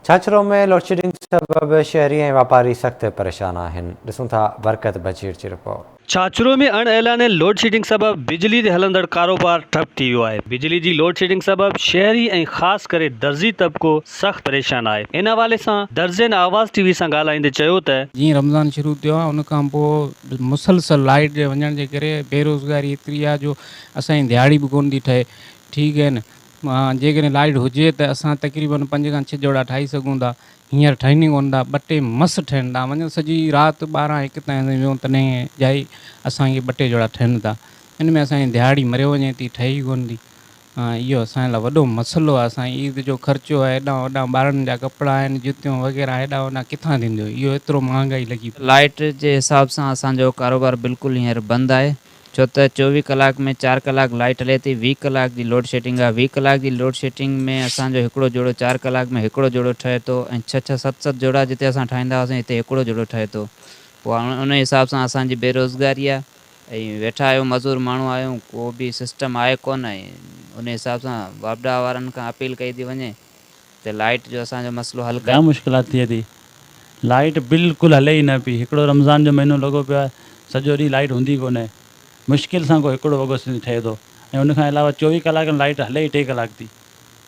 Chachro ۾ load shedding سبب شهري ۽ واپاري سخت پريشان آهن، ڏسون ٿا برڪت بجير جي رپورٽ. ڇاڇرو ۾ اڻ اعلانيل لوڊشيڊنگ سبب بجلي تي هلندڙ ڪاروبار ٺپ ٿي ويو آهي، بجلي جي لوڊشيڊنگ سبب شهري ۽ خاص ڪري درزي طبقو سخت پريشان آهي، ان حوالي سان درزين آواز ٽي وي سان ڳالهائيندي چيو ته. جيئن رمضان شروع ٿيو آهي ان کان پوء مسلسل لائيٽ جي وڃڻ جي ڪري بيروزگاري ايتري آهي جو اسان جي دهاڙي به ڪونه ٿي ٺهي ٺيڪ آهي نه جيڪڏهن لائيٽ هجي ته اسان تقريبن پنج کان ڇهه جوڙا ٺاهي سگهون ٿا هينئر ٺهن ئي ڪونه ٿا ٻه ٽي مس ٺهن ٿا وڃو سڄي رات ٻارهن هڪ تائين اسين ويهون تڏهن جائي اسان کي ٻه ٽي جوڙا ٺهن ٿا ان ۾ اسان جي دهاڙي مريو وڃي ٿي ٺهي ئي ڪونه ٿي اهو اسان لاء وڏو مسئلو آهي اسان عيد جو خرچو آهي هيڏانهن هوڏانهن ٻارن جا ڪپڙا آهن جتيون وغيره هيڏانهن هوڏانهن ڪٿان ٿيندو اهو ايترو مهانگائي لڳي پئي. لائيٽ جي حساب سان اسان جو ڪاروبار بلڪل هينئر بند آهي ڇو ته چوويهه ڪلاڪ ۾ چار ڪلاڪ لائيٽ هلي ٿي، ويهه ڪلاڪ جي لوڊشيڊنگ آهي، ويهه ڪلاڪ جي لوڊشيڊنگ ۾ اسان جو هڪڙو جوڙو چار ڪلاڪ ۾ هڪڙو جوڙو ٺهي ٿو ۽ ڇهه ڇهه ست ست جوڙا جتي اسان ٺاهيندا هئاسين هتي هڪڙو جوڙو ٺهي ٿو پوء ان حساب سان اسان جي بيروزگاري آهي ۽ ويٺا آهيون مزور ماڻهو آهيون ڪو به سسٽم آهي ڪونه ۽ ان حساب سان واپڊا وارن کان اپيل ڪئي ٿي وڃي ته لائيٽ جو اسان جو مسئلو حل ڪيو. جام مشڪلات ٿئي ٿي لائيٽ بلڪل هلي ئي نه پئي هڪڙو رمضان جو مهينو لڳو پيو آهي سڄو ڏينهن لائيٽ هوندي ڪونهي مشڪل سان ڪو هڪڙو وڳو ٺهي ٿو ۽ ان کان علاوه چوويهه ڪلاڪن لائيٽ هلي ئي ٽي ڪلاڪ ٿي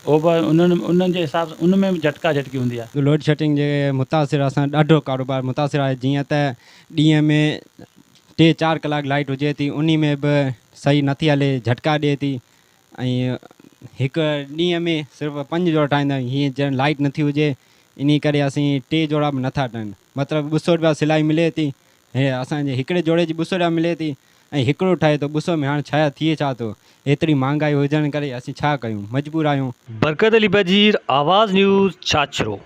اهو به انهن انهن جي حساب سان ان ۾ به جهٽڪا جهٽڪي هوندي آهي. لوڊشيڊنگ جي متاثر اسان ڏاڍو ڪاروبار متاثر آهي جيئن ته ڏينهن ۾ ٽي چار ڪلاڪ لائيٽ هجي ٿي انهي ۾ به صحيح نٿي هلي جهٽڪا ڏئي ٿي ۽ هڪ ڏينهن ۾ صرف پنج جوڙا ٺاهيندا آهيون هيئن جڏهن لائيٽ نٿي هجي انهي ڪري اسين ٽي جوڙا به نٿا ٺاهن مطلب ٻه سو رپيا سلائي ملي ٿي هي اسان جي هڪڙي جوڙي جي ٻه سو رپيا ملي ٿي ۽ هڪڙو ٺاهي ٿو ٻه سو ۾ هاڻ ڇا ٿئي ڇا ٿو ايتري مهانگائي هجڻ ڪري اسين ڇا ڪيون مجبور آهيون. برڪت علي بجير، آواز نيوز، ڇاڇرو.